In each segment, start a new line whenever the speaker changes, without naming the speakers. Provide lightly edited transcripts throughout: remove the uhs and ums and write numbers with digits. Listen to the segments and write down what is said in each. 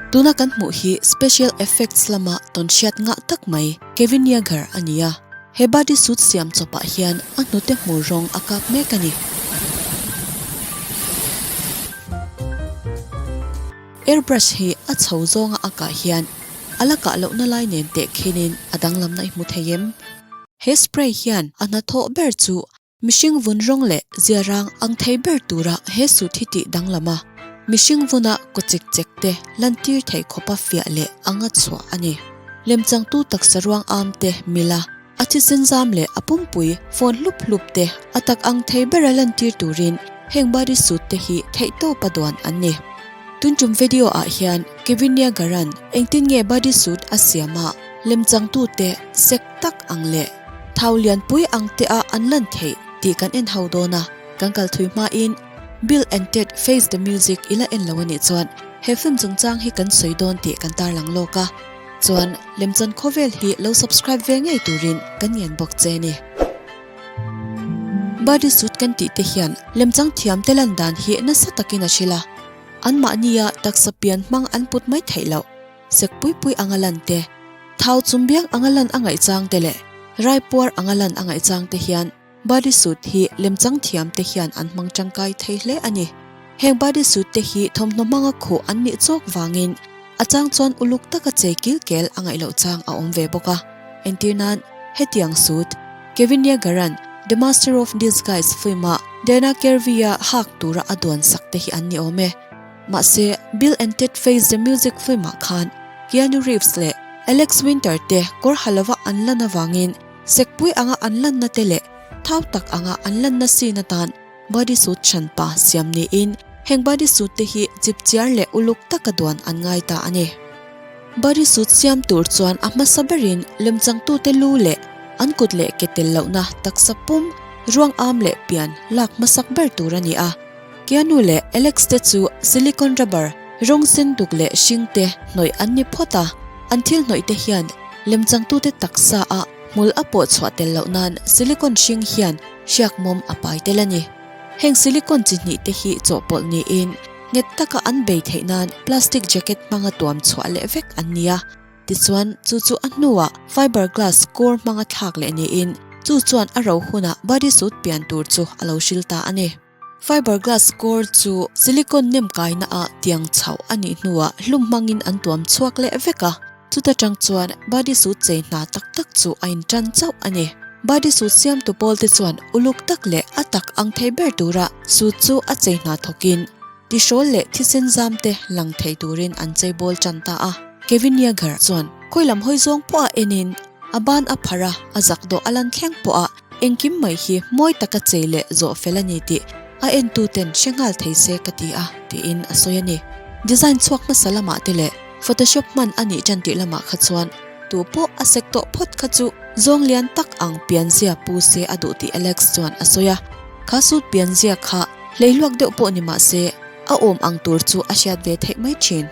Tuna kan hmuh hi special effects lama tawnhriat ngah tak mai Kevin Yagher a ni a, he body suit siam chawpah hian a hnute hmur rawng a kap mek a ni. Airbrush hi a chho zawnga a kah hian a la kah lohna lai nen teh khinin a danglamna i hmu thei em? He spray hian a hnathawh ber chu Mihring vun rawng leh ziarang ang thei ber tura he suit hi tih danglam a, mihring vuna kaw chek chek te lantir thei khawpa fiah leh anga chhuah a ni. Lemchangtu taksa ruang am te mila a thisen zam leh a pumpui phone hlup hlup te a tak ang thei bera lantir turin heng body suit te hi theihtawpa duan an ni. Tun tum video ah hian Kevin Niagaran engtin nge body suit a siam a, lemchangtu te sek tak ang leh Thau lianpui ang te a an lan theih tih kan en ho dawn a, kan kal thui hmain Bill and Ted Face the Music i la en lo a nih chuan he film chungchang hi kan sawi dawn tih kan tarlang lawk a, chuan lemchan khawvel hi lo subscribe ve ngei turin kan ngen bawk che a ni. Body suit kan tih te hian lemchang thiam te lan dan hi nasa takin a hrilh a, anmahnia taksa pian hmang an put mai theih loh. Sek pui pui anga lan te, thau chum biang anga lan a ngaih chang te leh raipuar anga lan a ngaih chang te hian body suit hi lemchang thiam te hian an hmang tangkai thei hle a ni. Heng body suit te hi thawmhnaw hmanga khuh an nih chawk vangin a chang chuan uluk taka chei kil kel a ngaih loh chang a awm ve bawk a. Entir nan, hetiang suit, Kevin Yeager-a'n The Master of Disguise film-a Dana Carvey-a hak tura a duan sak te hi an ni awm e. Mahse, Bill and Ted Face the Music film-ah khan Keanu Reeves leh Alex Winter te kawr ha lova an lan avangin sekpui anga an lanna te leh thau tak anga an lanna scene atan body suit hranpa siam niin heng body suit te hi chipchiar leh uluk taka duan an ngai ta a ni. Body suit siam tur chuan a hmasa berin lemchangtute lu leh an kut leh ke tel lohna taksa pum, ruang am leh pian lak hmasak ber tur a ni a. Keanu leh Alex te chu silicone rubber rawng sen duk leh hring te hnawih an ni phawt a, an thil hnawih te hian lemchangtute taksa a hmul a pawh chhuah tel loh nan silicone hring hian hriak mawm a pai tel a ni. Heng silicone chi hnih te hi chawhpawlh niin nghet taka an bei theih nan plastic jacket hmanga tuam chhuah leh vek an ni a, tichuan chu chu a hnuah fiber glass core hmanga thlak leh niin chu chuan a ro hunah body suit pian tur chu a lo hril ta a ni. Fiberglass core chu silicone nem kaina ah tiang chhoh a nih hnuah hlum hmangin an tuam chhuak leh vek a, chuta tang chuan body suit chei hna tak tak chu a intan chauh a ni. Body suit siamtu pawl te chuan uluk tak leh a tak ang thei ber tura suit chu a chei hna thawkin tihrawl leh thisen zam te lang thei turin an chei bawl tan ta a. Kevin Yeager chuan khawi lam hawi zawng pawh a enin a ban a pharh a, a zak dawh a lan thleng pawh a, Engkim mai hi mawi taka chei leh zawh fel a ni tih a entuten hre nghal thei se ka ti a, tiin a sawi a ni. Design chhuak hmasa lamah te leh Photoshop hman a nih tan tih lamah kha chuan tu pawh a sek tawh phawt kha chu zawng lian tak ang pianzia pu se a duh tih Alex chuan a sawi a. Kha suit pianzia kha hleihluak deuh pawh ni mah se a awm ang tur chu a hriat ve theih mai thin.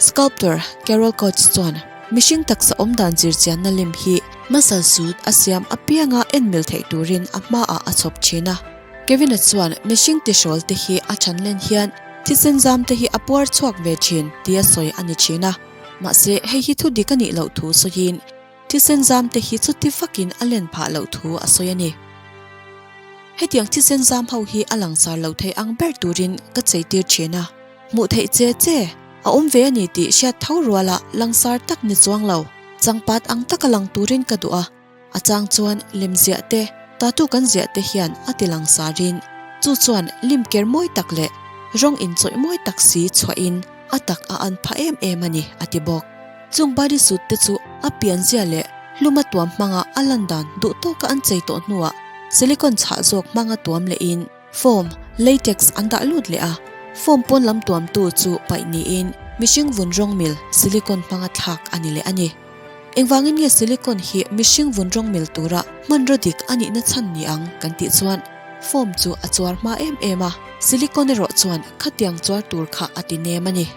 Sculptor Carol Coates chuan mihring taksa awmdan zirchianna lim hi Muscle suit a siam apianga en mil theih turin a hmaah a chhawp thin a. Kevin-a chuan mihring tihrawl te hi a than len hian thisen zam te hi a puar chhuak ve thin tia sawi a ni thin a. Mahse, hei hi thu dik a nih loh thu sawiin thisen zam te hi chuti vakin a len phah loh thu a sawi a ni. Hetiang thisen zam ho hi a langsar lo thei ang ber turin ka cheitir thin a. Hmuh theih che che a awm ve a ni tih hriat tho ruala langsar tak ni chuang lo. Changpat ang taka lang turin ka duh a, a chang chuan lem ziah te, tattoo kan ziah te hian a ti lang sarin chu chuan lim ker mawi tak leh rawng inchawih mawi tak si chhuahin a tak a an pha em em a ni, a ti bawk. Chung body suit te chu a pianzia leh hluma tuam hmanga a lan dan duh tawka an chei tawh hnuah silicone chhah zawk hmanga tuam lehin, Foam, latex, an dah lut leh a, foam pawn lam tuamtu chu paih niin mihring vun rawng mil silicone hmanga thlak a ni leh a ni. Engvangin nge silicone hi mihring vun rawng mil tura hmanraw dik a nihna chhan ni ang kan tih chuan foam chu a chuar hma em em a, silicone erawh chuan khatiang chuar tur kha a ti nem a ni.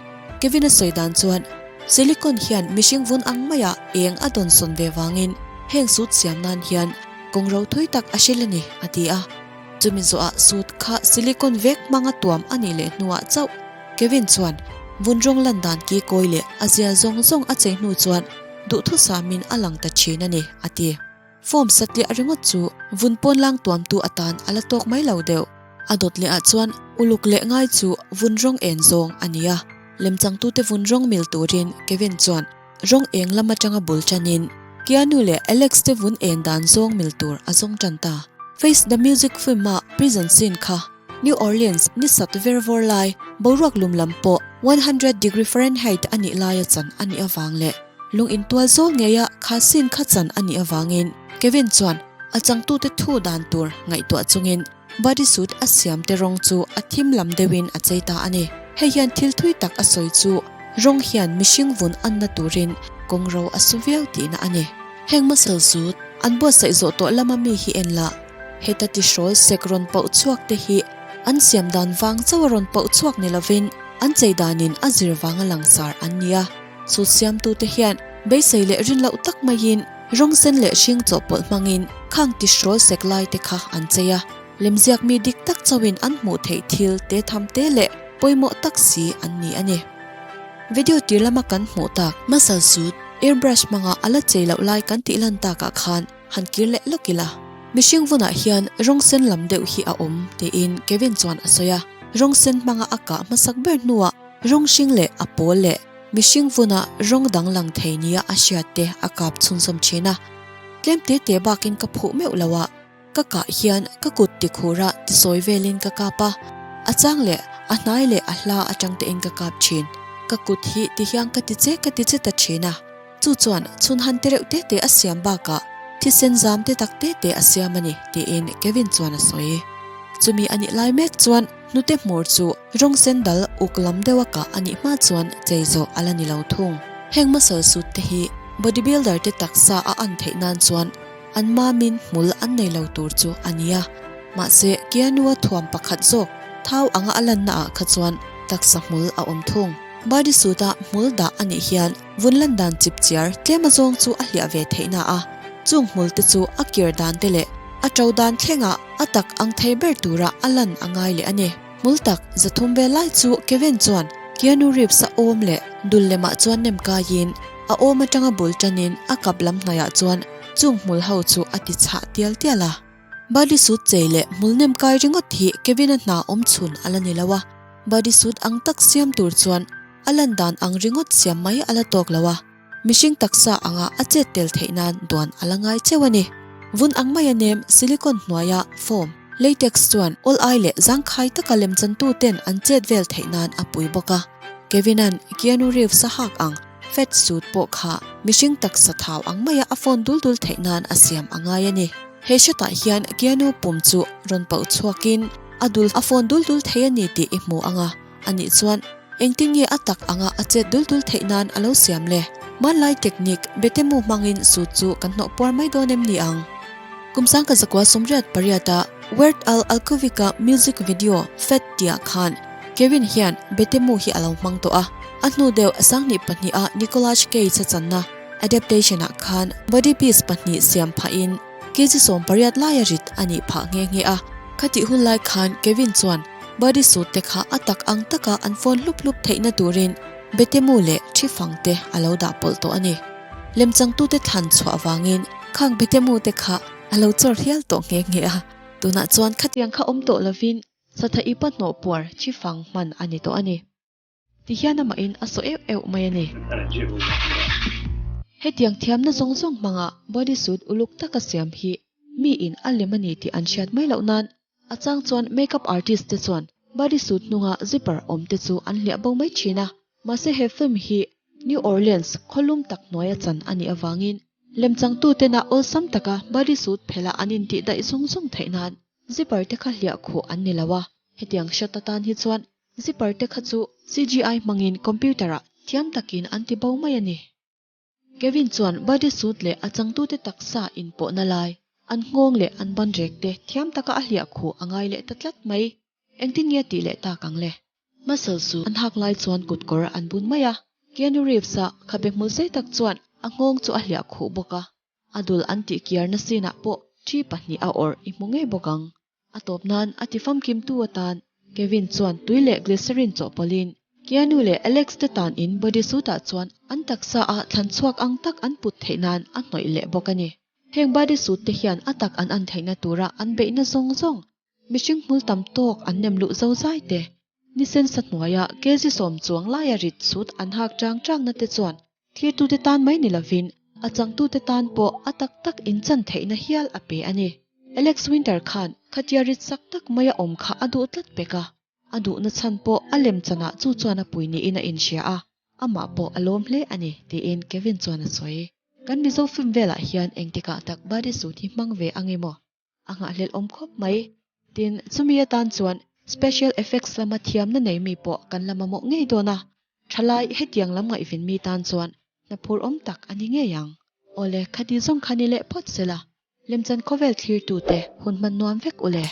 Kevin-a sawi dan chuan silicone hian mihring vun ang maia eng a dawnsawn ve vangin heng suit siam nan hian kawng ro thui tak a hril a ni, a ti a. Chumi zawhah suit kha silicone vek hmanga tuam a nih leh hnuah chauh Kevin chuan Vun rawng lan dan ki kawi leh a zia zawng zawng a chei hnu chuan duhthusamin a lang ta thin a ni, a ti. Form satliah ringawt chu vun pawn lang tuamtu atan a la tawk mai lo deuh. A dawt leh ah chuan uluk leh ngai chu vun rawng en zawng a ni a. Lemchangtute vun rawng mil turin Kevin chuan rawng eng lam atanga bul tanin Keanu leh Alex te vun en dan zawng mil tur a zawng tan ta. Face the Music film a prison scene kha New Orleans ni sat ver vawr lai boruak lum lam pawh 100 degree Fahrenheit a nih laia chan a nih avang leh lung intual zawl ngeia kha scene kha chan a nih avangin Kevin chuan a changtute thu dan tur ngaihtuah chungin Body suit a siam te rawng chu a thim lam deuhin a chei ta a ni. Hei hian thil thui tak a sawi chu rawng hian mihring vun anna turin kawng ro a su viau tihna a ni. Heng muscle suit an buatsaih zawh tawh lama mi hi en la, heta tihrawl sek rawn pauh chhuak te hi an siam dan vang chauh a rawn pauh chhuak ni lovin an chei danin a zir vanga langsar an ni a. Suit siamtute hian beisei leh rin loh tak maiin Rawng sen leh hring chawhpawlh hmangin khang tihrawl sek lai te kha an chei a, lemziak mi dik tak chauhin an hmuh theih thil te tham te leh pawimawh tak si an ni a ni. Video tir lama kan hmuh tak muscle suit airbrush hmanga a la chei loh lai kan tih lan takah khan han kir leh lawk ila. Mihring vunah hian rawng sen lam deuh hi a awm tiin Kevin chuan a sawi a, rawng sen hmanga a kah hmasak ber hnuah rawng hring leh a pawl leh Mihring vunah rawng dang lang thei nia a hriat te a kap chhunzawm thin a. Tlem te te bakin ka phuh meuh lo a, ka kah hian ka kut tikhur a tisawi velin ka kap a, a chang leh a hnai leh a hla atang tein ka kap thin. Ka kut hi ti hian ka ti che ka ti che ta thin a, chu chuan chhun han te reuh te te a siam bakah thisen zam te tak te te a siam a ni tiin Kevin chuan a sawi. Chumi a nih lai mek chuan Hnute hmur chu rawng sen dal uk lam deuh a kah a nih hma chuan chei zawh a la ni lo thung. Heng muscle suit te hi bodybuilder te taksa a an theih nan chuan an mamin hmul an nei lo tur chu a nia. Mahse Keanu-a thuam pakhat zawk thau anga a lanna ah kha chuan taksa hmul a awm thung. Body suit a hmul dah a nih hian vun lan dan chip chiar tlem azawng chu a hliah ve theihna a, chung hmul te chu a kir dan te leh a to dan thlengah a tak ang thei ber tura a lan a ngai leh a ni. Hmul tak 300 vel lai chu Kevin chuan Keanu Reeves a awm leh dul lemah chuan nem kaiin a awm atanga bul tanin a kap lam hnaiah chuan chung hmul ho chu a ti chhah tial tial a. Body suit chei leh hmul nem kai ringawt hi Kevin-a hna awm chhun a la ni lo a, body suit ang tak siam tur chuan a lan dan ang ringawt siam mai a la tawk lo a. Mihring taksa anga a chet tel theih nan duan a la ngai cheu a ni. Vun ang maia nem silicone hnuaia foam, latex chuan awl ai leh zangkhai taka lemchantu ten an chet vel theih nan a pui bawk a. Kevin-a'n Keanu Reeves a hak ang fat suit pawh kha mihring taksa thau ang maia a fawn dul dul theih nan a siam a ngai a ni. He shot-ah hian Keanu pum chu rawn pauh chhuakin a dul a fawn dul dul thei a ni tih i hmu ang a. A nih chuan engtin nge a tak anga a chet dul dul theih nan a lo siam le? Hmanlai technique betemu hmangin suit chu kan hnawh puar mai dawn em ni ang? Kum sangka zakua 88 a Weird Al Yankovic-a music video Fat tihah khan Kevin hian betemu hi a lo hmang tawh a. A hnu deuh 2002 a Nicolas Cage a channa adaptation-ah khan body piece pahnih siam phahin kg 18 laia rit a nih phah nghe nghe a. Khatih hun lai khan Kevin chuan Body suit te kha a tak ang taka an phone hlup hlup theihna turin betemu leh thi fang te a lo dah pawlh tawh a ni. Lemchangtute thlan chhuah avangin khang betemu te kha a lo chawr hial tawh nghe nghe a. Tunah chuan khatiang kha awm tawh lovin satha ipa hnawh puar thi fang hman a ni tawh a ni. Tihian amahin a saw euh euh mai a ni. Hetiang thiamna zawng zawng hmanga body suit uluk taka siam hi miin a lem a ni tih an hriat mai loh nan a chang chuan makeup artist te chuan body suit hnunga zipper awm te chu an hliah bo mai thin a. Mahse he film hi New Orleans khawlum tak hnuaia chan a nih avangin lemchangtutena awlsam taka body suit phela an intih daih zung zung theih nan zipper te kha hliah khuh an ni lo a. Hetiang shot atan hi chuan Zipper te kha chu CGI hmangin computer ah thiam takin an ti bo mai a ni. Kevin chuan body suit leh a changtute taksa inpawhna lai, an nghawng leh an ban rek te thiam taka a hliah khuh a ngai leh ta tlat mai. Engtin nge tih leh tak ang le? Muscle suit an hak lai chuan kutkawr an bun mai a, Keanu Reeves-a khabe hmul sei tak chuan a nghawng chu a hliah khuh bawk a. A dul an tih kiarna scene-ah pawh thi pahnih a awrh i hmu ngei bawk ang. A tawp nan a ti famkimtu atan Kevin chuan tui leh glycerin chawhpawlhin Keanu leh Alex te tan in body suit ah chuan an taksa a thlan chhuak ang tak an put theih nan a hnawih leh bawk a ni. Heng body suit te hian a tak an an theihna tura an beihna zawng zawng, mihring hmul tam tawk an nem luh zo zai te, ni sensa hnuaia kg sawm chuang laia rit suit an hak chang changna te chuan Thirtute tan mai ni lovin a changtute tan pawh a tak tak inchan theihna hial a pe a ni. Alex Winter khan khatia rit sak tak maia awm kha a duh tlat pek a, a duhna chhan pawh a lem chanah chu chuan a pui niin a inhria a, amah pawh a lawm hle a ni, tiin Kevin chuan a sawi. Kan Mizo film velah hian engtikah tak body suit hi hmang ve ang emaw? A nghahhlelh awm khawp mai. Tin, chumi atan chuan special effects lama thiamna nei mi pawh kan la mamawh ngei dawn a, thalai hetiang lam ngaihvin mi tan chuan hna phur awm tak a ni ngei ang. Awle, khati zawng kha ni leh phawt sela, lemchan khawvel thlirtute hun hman nuam vek u le.